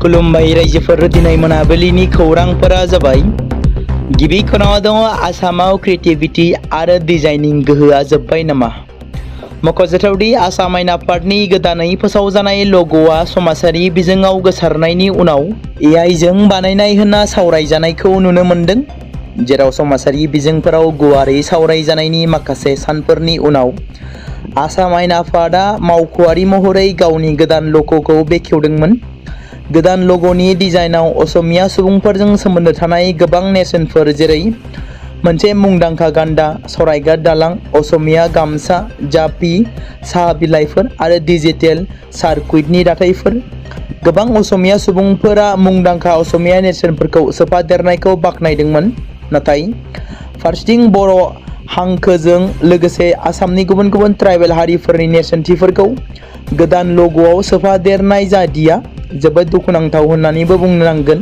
खुलुमबाय रायजोफोर दिनै मोनाबिलिनि खौरांफोरा जाबाय गिबि खनायाव दङ आसामाव क्रिएटिभिटी आरो डिजाइनिं गोहोआ जोब्बाय नामा। मख'जाथावदि आसाम आयेन आफादनि गोदानै फोसावजानाय लग'आ समाजारि बिजोङाव गोसारनायनि उनाव AI जों बानायनाय होनना सावरायजानायखौ नुनो मोन्दों, जेराव समाजारि बिजोंफोराव गुवारै सावरायजानायनि माखासे सानफोरनि उनाव आसाम आयेन आफादा मावख'आरि महरै गावनि गोदान लग'खौ बेखेवदोंमोन। गोदान लग'नि डिजाइनाव असमिया सुबुंफोरजों सोमोन्दो थानाय गोबां नेरसोनफोर जेरै मोनसे मुंदांखा गान्दा, सरायघाट दालां, असमिया गामसा, जापि, साहा बिलाइफोर आरो डिजिटेल सार्कुइटनि दाथायफोर। गोबां असमिया सुबुंफोरा मुंदांखा असमिया नेरसोनफोरखौ सोफादेरनायखौ बाख्नायदोंमोन, नाथाय फारसेथिं बर' हांखोजों लोगोसे आसामनि गुबुन गुबुन ट्राइबेल हारिफोरनि नेरसोनथिफोरखौ गोदान लग'आव सोफादेरनाय जादिया जोबोद दुखुनांथाव होननानैबो बुंनो नांगोन।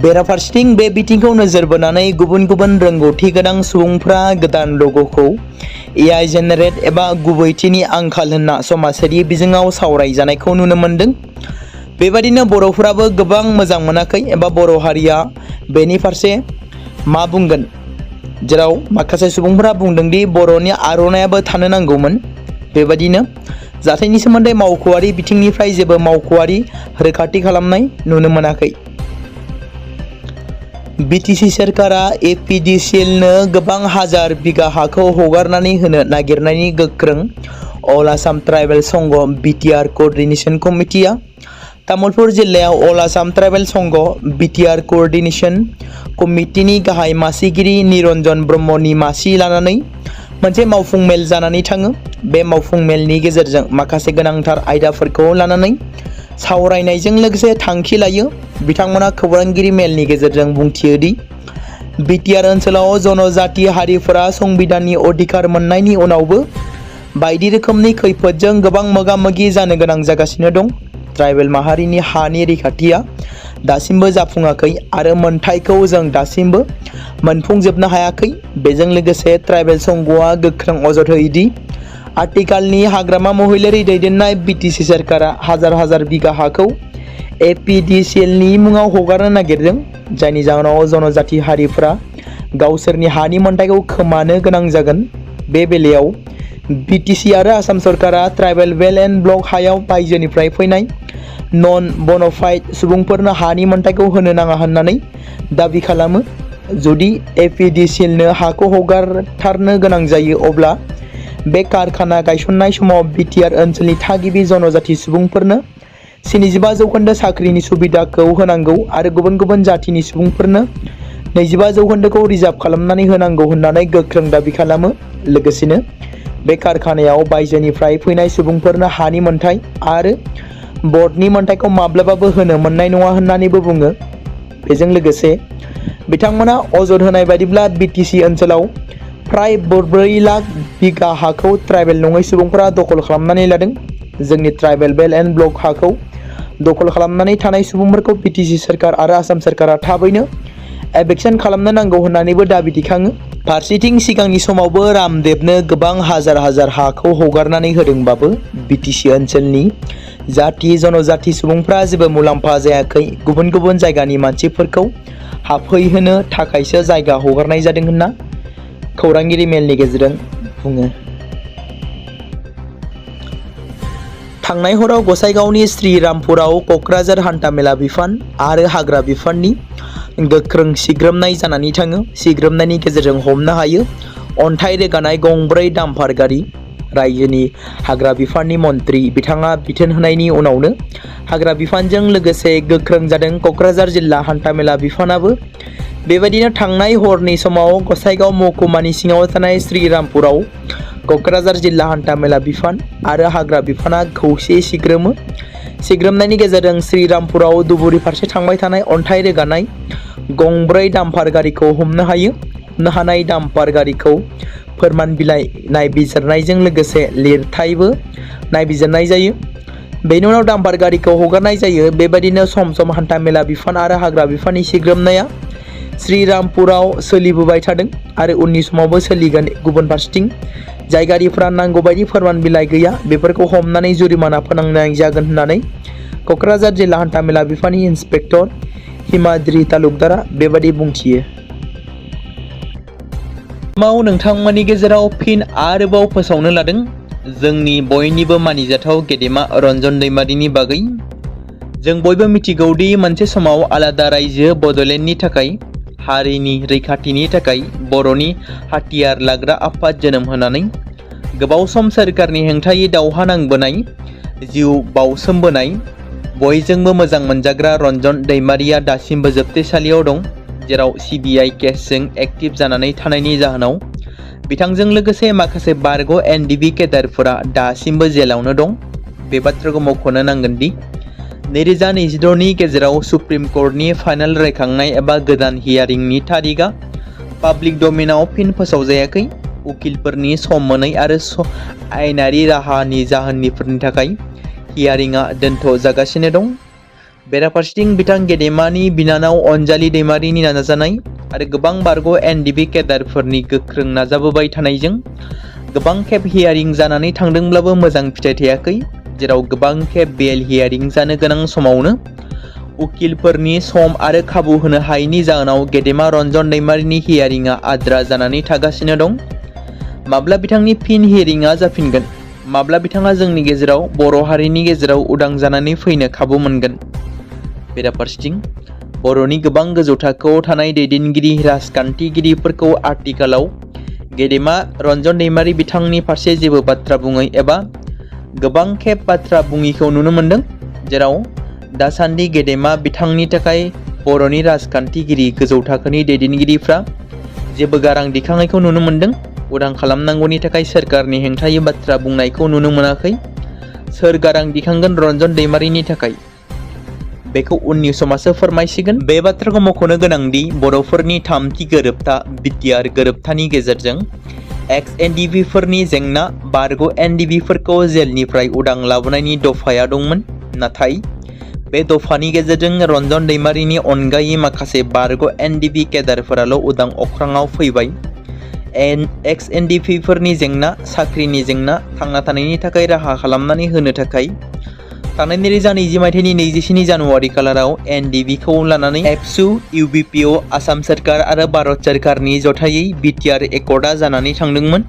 बेराफारसेथिं बे बिथिंखौ नोजोर बोनानै गुबुन गुबुन रोंगौथि गोनां सुबुंफ्रा गोदान लग'खौ AI जेनेरेट एबा गुबैथिनि आंखाल होनना समाजारि बिजोङाव सावरायजानायखौ नुनो मोन्दों। बेबादिनो बर'फोराबो गोबां मोजां मोनाखै एबा बर' हारिया बेनि फारसे मा बुंगोन, जेराव माखासे सुबुंफोरा बुंदोंदि बर'नि आर'नाइयाबो थानो नांगौमोन। बेबादिनो जाथायनि सोमोन्दै मावख'आरि बिथिंनिफ्राय जेबो मावख'आरि रोखाथि खालामनाय नुनो मोनाखै। BTC सोरखारा APDCL-नो गोबां हाजार बिगा हाखौ हगारनानै होनो नागिरनायनि गोख्रों अल आसाम ट्राइबेल संघ BTR क'अर्डिनेशन कमिटिआ तामुलपुर जिल्लायाव अल आसाम ट्राइबेल संघ BTR क'अर्डिनेशन कमिटिनि गाहाय मासिगिरि निरन्जन ब्रह्मनि मासि लानानै मोनसे मावफुं मेल जानानै थाङो। बे मावफुं मेलनि गेजेरजों माखासे गोनांथार आयदाफोरखौ लानानै सावरायनायजों लोगोसे थांखि लायो। बिथांमोना खौरांगिरि मेलनि गेजेरजों बुंथियो दि BTR ओनसोलाव जनजाति हारिफोरा संबिधाननि अधिकार मोननायनि उनावबो बायदि रोखोमनि खैफोदजों गोबां मोगा-मोगि जानो गोनां जागासिनो दं। ट्राइबेल माहारिनि हानि रैखाथिया दासिमबो जाफुङाखै आरो मोनथायखौ जों दासिमबो मोनफुंजोबनो हायाखै। बेजों लोगोसे ट्राइबेल संघआ गोख्रों अजद होयो दि आथिखालनि हाग्रामा महिलारि दैदेननाय BTC सोरखारा हाजार हाजार बिगा हाखौ APDCL-नि मुङाव हगारनो नागिरदों, जायनि जाहोनाव जनजाति हारिफोरा गावसोरनि हानि मोनथायखौ खोमानो गोनां जागोन। बे बेलायाव BTC आरो आसाम सरकारा ट्राइबेल बेल्ट एन्ड ब्लक हायाव बायजोनिफ्राय फैनाय नन बन'फाइड सुबुंफोरनो हानि मोनथायखौ होनो नाङा होननानै दाबि खालामो। जुदि APDCL-नो हाखौ हगारथारनो गोनां जायो, अब्ला बे कारखाना गायसननाय समाव BTR ओनसोलनि थागिबि जनजाति सुबुंफोरनो 75% साख्रिनि सुबिदाखौ होनांगौ आरो गुबुन गुबुन जातिनि सुबुंफोरनो 25%खौ रिजार्भ खालामनानै होनांगौ होननानै गोख्रों दाबि खालामो। लोगोसेनो बे कारखानायाव बायजोनिफ्राय फैनाय सुबुंफोरनो हानि मोनथाय आरो बर्डनि मोनथायखौ माब्लाबाबो होनो मोननाय नङा होननानैबो बुङो। बेजों लोगोसे बिथांमोना अजद होनाय बायदिब्ला BTC ओनसोलाव फ्राय 4 लाख बिगा हाखौ ट्राइबेल नङै सुबुंफोरा दखल खालामनानै लादों। जोंनि ट्राइबेल बेल्ट एन्ड ब्लक हाखौ दखल खालामनानै थानाय सुबुंफोरखौ BTC सोरखार आरो आसाम सोरखारा थाबैनो एभेक्सन खालामनो नांगौ होननानैबो दाबि दिखाङो। फारसेथिं सिगांनि समावबो रामदेबनो गोबां हाजार हाजार हाखौ हगारनानै होदोंबाबो BTC ओनसोलनि जाति जनजाति सुबुंफ्रा जेबो मुलाम्फा जायाखै। गुबुन गुबुन जायगानि मानसिफोरखौ हाबफैहोनो थाखायसो जायगा हगारनाय जादों होनना खौरांगिरि मेलनि गेजेरजों बुङो। थांनाय हराव गसाइगावनि श्रीरामपुराव क'क्राझार हान्थामेला बिफान आरो हाग्रा बिफाननि गोख्रों सिग्रोमनाय जानानै थाङो। सिग्रोमनायनि गेजेरजों हमनो हायो अन्थाइ रोगानाय गंब्रै डाम्पार गारि। रायजोनि हाग्रा बिफाननि मन्थ्रि बिथाङा बिथोन होनायनि उनावनो हाग्रा बिफानजों लोगोसे गोख्रों जादों क'क्राझार जिल्ला हान्थामेला बिफानाबो। बेबायदिनो थांनाय हरनि समाव गसाइगाव महकुमानि सिङाव थानाय श्रीरामपुराव क'क्राझार जिल्ला हान्थामेला बिफान आरो हाग्रा बिफाना खौसे सिग्रोमो। सिग्रोमनायनि गेजेरजों श्रीरामपुराव धुबुरी फारसे थांबाय थानाय अन्थाइ रोगानाय गंब्रै डाम्पार गारिखौ हमनो हायो। हमनो हानाय डाम्पार गारिखौ फोरमान बिलाइ नायबिजिरनायजों लोगोसे लिरथायबो नायबिजिरनाय जायो। बेनि उनाव डाम्पार गारिखौ हगारनाय जायो। बेबायदिनो सम सम हान्थामेला बिफान आरो हाग्रा बिफाननि सिग्रोमनाया श्रीरामपुराव सोलिबोबाय थादों आरो उननि समावबो सोलिगोन। गुबुन फारसेथिं जाय गारिफोरा नांगौ बायदि फोरमान बिलाइ गैया, बेफोरखौ हमनानै जुरिमाना फोनांनाय जागोन होननानै क'क्राझार जिल्ला हान्थामेला बिफाननि इन्सपेक्टर हिमाद्रि तालुकदारा बेबादि बुंथियो। नोंथांमोननि गेजेराव फिन आरोबाव फोसावनो लादों जोंनि बयनिबो मानिजाथाव गेदेमा रन्जन दैमारिनि बागै। जों बयबो मिथिगौदि मोनसे समाव आलादा रायजो बड'लेण्डनि थाखाय हारिनि रैखाथिनि थाखाय बर'नि हाथियार लाग्रा आफाद जोनोम होनानै गोबाव सम सोरखारनि हेंथायै दावहा नांबोनाय जिउ बाउसोमबोनाय बयजोंबो मोजां मोनजाग्रा रन्जन दैमारिया दासिमबो जोबथेसालियाव दं, जेराव CBI केसजों एक्टिभ जानानै थानायनि जाहोनाव बिथांजों लोगोसे माखासे बारग' NDB केडारफोरा दासिमबो जेलावनो दं। बे बाथ्राखौ मख'नो नांगोन दि 2022 गेजेराव सुप्रिम कर्टनि फाइनाल रायखांनाय एबा गोदान हियारिंनि तारिखआ पाब्लिक डमेनाव फिन फोसावजायाखै। उकिलफोरनि सम मोनै आरो आयेनारि राहानि जाहोनफोरनि थाखाय हियारिंआ दोनथ' जागासिनो दं। बेराफारसेथिं बिथां गेदेमानि बिनानाव अनजालि दैमारिनि नाजानाय आरो गोबां बारग' NDB केडारफोरनि गोख्रों नाजाबोबाय थानायजों गोबां खेब हियारिं जानानै थांदोंब्लाबो मोजां फिथाइ थायाखै, जेराव गोबां खेब बेल हियारिं जानो गोनां समावनो उकिलफोरनि सम आरो खाबु होनो हायैनि जाहोनाव गेदेमा रन्जन दैमारिनि हियारिंआ आद्रा जानानै थागासिनो दं। माब्ला बिथांनि फिन हियारिंआ जाफिनगोन? माब्ला बिथाङा जोंनि गेजेराव बर' हारिनि गेजेराव उदां जानानै फैनो खाबु मोनगोन? बेराफारसेथिं बर'नि गोबां गोजौ थाखोआव थानाय दैदेनगिरि राजखान्थिगिरिफोरखौ आथिखालाव गेदेमा रन्जन दैमारि बिथांनि फारसे जेबो बाथ्रा बुङै एबा गोबां खेब बाथ्रा बुङिखौ नुनो मोनदों, जेराव दासान्दि गेदेमा बिथांनि थाखाय बर'नि राजखान्थिगिरि गोजौ थाखोनि दैदेनगिरिफ्रा जेबो गारां दिखांनायखौ नुनो मोनदों। उदां खालामनांगौनि थाखाय सोरखारनि हेंथायै बाथ्रा बुंनायखौ नुनो मोनाखै। सोर गारां दिखांगोन रन्जन दैमारिनि थाखाय, बेखौ उननि समासो फोरमायसिगोन। बे बाथ्राखौ मख'नो गोनांदि बर'फोरनि थामथि गोरोबथा BTR गोरोबथानि गेजेरजों ex-NDBफोरनि जेंना बारग' NDBफोरखौ जेलनिफ्राय उदां लाबोनायनि दफाया दंमोन, नाथाय बे दफानि गेजेरजों रन्जन दैमारिनि अनगायै माखासे बारग' NDB केडारफोराल' उदां अख्राङाव फैबाय। ex-NDBफोरनि जेंना, साख्रिनि जेंना, थांना थानायनि थाखाय राहा खालामनानै होनो थाखाय थांनाय 2020 मायथाइनि 27 जानुवारि खालाराव NDBखौ लानानै एबसु, UBPO, आसाम सोरखार आरो भारत सोरखारनि जथायै BTR एकर्डआ जानानै थांदोंमोन।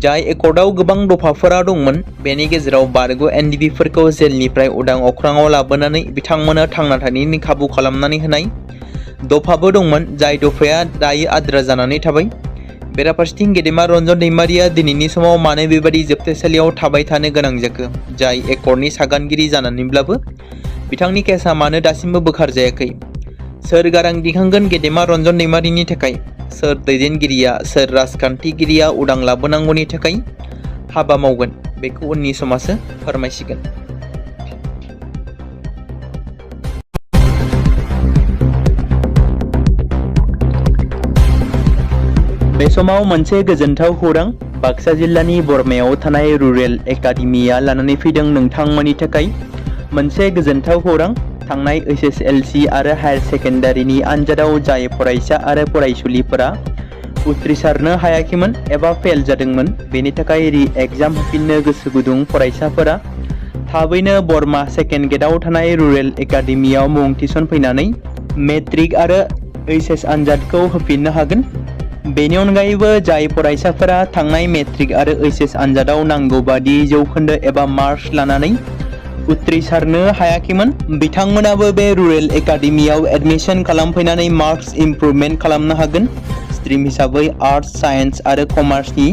जाय एकर्डआव गोबां दफाफोरा दंमोन, बेनि गेजेराव बारग' NDBफोरखौ जेलनिफ्राय उदां अख्राङाव लाबोनानै बिथांमोननो थांना थानायनि खाबु खालामनानै होनाय दफाबो दंमोन, जाय दफाया दायो आद्रा जानानै थाबाय। बेराफारसेथिं गेदेमा रन्जन दैमारिया दिनैनि समाव मानो बेबादि जोबथेसालियाव थाबाय थानो गोनां जाखो? जाय एकर्डनि सागानगिरि जानानैब्लाबो बिथांनि केसआ मानो दासिमबो बोखार जायाखै? सोर गारां दिखांगोन गेदेमा रन्जन दैमारिनि थाखाय? सोर दैदेनगिरिया, सोर राजखान्थिगिरिया उदां लाबोनांगौनि थाखाय हाबा मावगोन? बेखौ उननि समासो फोरमायसिगोन। बे समाव मोनसे गोजोनथाव खौरां बाक्सा जिल्लानि बरमायाव थानाय रुरेल एकाडेमिया लानानै फैदों नोंथांमोननि थाखाय मोनसे गोजोनथाव खौरां। थांनाय SSLC आरो हायार सेकेन्डारिनि आनजादाव जाय फरायसा आरो फरायसुलिफोरा उथ्रिसारनो हायाखैमोन एबा फेल जादोंमोन, बेनि थाखाय रि-एग्जाम होफिननो गोसो गुदुं फरायसाफोरा थाबैनो बरमा सेकेन्ड गेटआव थानाय रुरेल एकाडेमियाव मुं थिसनफैनानै मेट्रिक आरो HS आनजादखौ होफिननो हागोन। बेनि अनगायैबो जाय फरायसाफोरा थांनाय मेट्रिक आरो HS आनजादाव नांगौ बादि जौखोन्दो एबा मार्क्स लानानै उथ्रिसारनो हायाखैमोन, बिथांमोनाबो बे रुरेल एकाडेमियाव एडमिशन खालामफैनानै मार्क्स इमप्रुभमेन्ट खालामनो हागोन। स्ट्रिम हिसाबै आर्टस, साइन्स आरो कमार्सनि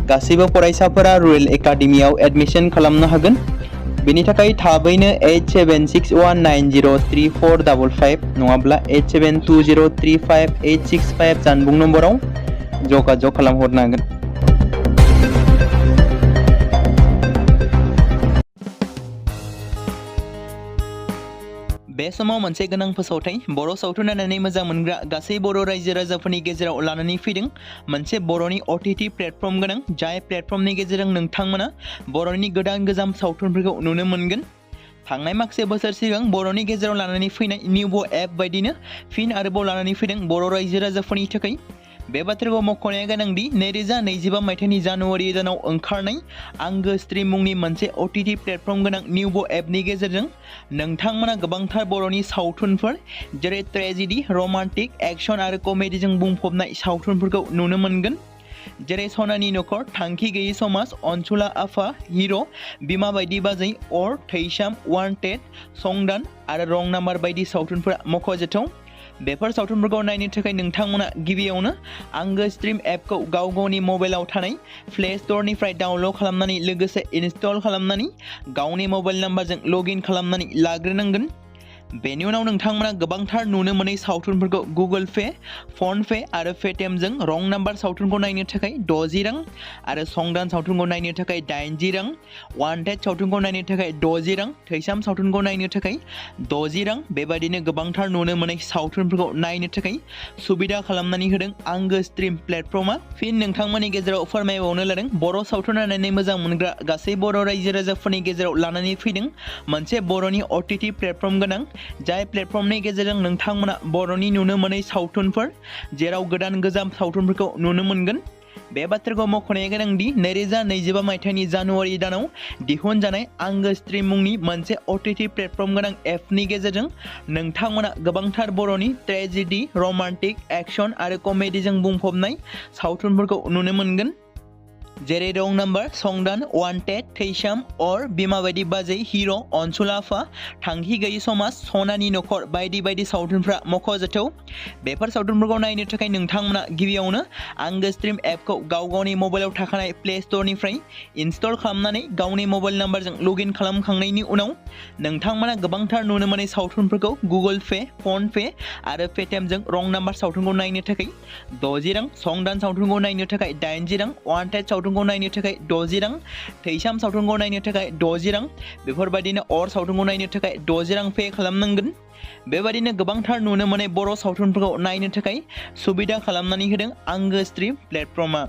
गासैबो फरायसाफोरा रुरेल एकाडेमियाव एडमिशन खालामनो हागोन। बेनि थाखाय थाबैनो 8761903455 नङाब्ला 8720358865 जानबुं नम्बराव जगाजग खालामहरनो हागोन। बे समाव मोनसे गोनां फोसावथाय बर' सावथुन नायनानै मोजां मोनग्रा गासै बर' रायजो राजाफोरनि गेजेराव लानानै फैदों मोनसे बर'नि OTT प्लेटफर्म गोनां, जाय प्लेटफर्मनि गेजेरजों नोंथांमोना बर'नि गोदान गोजाम सावथुनफोरखौ नुनो मोनगोन। थांनाय माखासे बोसोर सिगां बर'नि गेजेराव लानानै फैनाय निउबो एप बायदिनो फिन आरोबाव लानानै फैदों बर' रायजो राजाफोरनि थाखाय बे बाथ्राखौ मख'नाया गोनांदि 2025 मायथाइनि जानुवारि दानाव ओंखारनाय आंगो स्ट्रीम मुंनि मोनसे OTT प्लेटफर्म गोनां निउबो एपनि गेजेरजों नोंथांमोना गोबांथार बर'नि सावथुनफोर जेरै ट्रेजेडी, रमान्टिक, एक्शन आरो कमेडीजों बुंफबनाय सावथुनफोरखौ नुनो मोनगोन। जेरै सनानि नखर, थांखि गैयै समाज, अनसुला आफा, हिर', बिमा बायदि बाजै, अर, थैसाम, वान्टेड, संदान आरो रं नाम्बार बायदि सावथुनफोरा मख'जाथाव। बेफोर सावथुनफोरखौ नायनो थाखाय नोंथांमोना गिबियावनो आंगो स्ट्रीम एपखौ गावनि मबाइलाव थानाय प्ले स्ट'रनिफ्राय डाउनल'ड खालामनानै लोगोसे इनस्टल खालामनानै गावनि मबाइल नाम्बारजों लगइन खालामनानै लाग्रोनांगोन। बेनि उनाव नोंथांमोना गोबांथार नुनो मोनै सावथुनफोरखौ गुगोल पे, फन पे आरो पेटीएमजों रं नाम्बार सावथुनखौ नायनो थाखाय 60 रां आरो संदान सावथुनखौ नायनो थाखाय 80 रां, वान्टेड सावथुनखौ नायनो थाखाय 60 रां, थैसाम सावथुनखौ नायनो थाखाय 60 रां बेबायदिनो गोबांथार नुनो मोनै सावथुनफोरखौ नायनो थाखाय सुबिदा खालामनानै होदों आंगो स्ट्रीम प्लेटफर्मा। फिन नोंथांमोननि गेजेराव फोरमायबावनो लादों बर' सावथुन नायनानै मोजां मोनग्रा गासै बर' रायजो राजाफोरनि गेजेराव लानानै फैदों मोनसे बर'नि OTT प्लेटफर्म गोनां जाय प्लेटफर्मनि गेजेरजों नोंथांमोना बर'नि नुनो मोनै सावथुनफोर जेराव गोदान गोजाम सावथुनफोरखौ नुनो मोनगोन। बे बाथ्राखौ मख'नाया गोनांदि 2025 मायथाइनि जानुवारि दानाव दिहुनजानाय आंगो स्ट्रीम मुंनि मोनसे OTT प्लेटफर्म गोनां एपनि गेजेरजों नोंथांमोना गोबांथार बर'नि ट्रेजेडी, रमान्टिक, एक्शन आरो कमेडीजों बुंफबनाय सावथुनफोरखौ नुनो मोनगोन। जेरै रं नाम्बार, संदान, वान्टेड, थैसाम, अर, बिमा बायदि बाजै, हिर', अनसुला आफा, थांखि गैयै समाज, सनानि नखर बायदि बायदि सावथुनफ्रा मख'जाथाव। बेफोर सावथुनफोरखौ नायनो थाखाय नोंथांमोना गिबियावनो आंगो स्ट्रीम एपखौ गावनि मबाइलाव थाखानाय प्ले स्ट'रनिफ्राय इनस्टल खालामनानै गावनि मबाइल नाम्बारजों लगइन खालामखांनायनि उनाव नोंथांमोना गोबांथार नुनो मोनै सावथुनफोरखौ गुगोल पे, फन पे आरो पेटीएमजों रं नाम्बार सावथुनखौ नायनो थाखाय 60 रां, संदान सावथुनखौ नायनो थाखाय 80 रां, वान्टेड सावथुनखौ नायनो थाखाय 60 रां, थैसाम सावथुनखौ नायनो थाखाय 60 रां बेफोरबायदिनो अर सावथुनखौ नायनो थाखाय 60 रां पे खालामनांगोन। बेबायदिनो गोबांथार नुनो मोनै बर' सावथुनफोरखौ नायनो थाखाय सुबिदा खालामनानै होदों आंगो स्ट्रीम प्लेटफर्मा।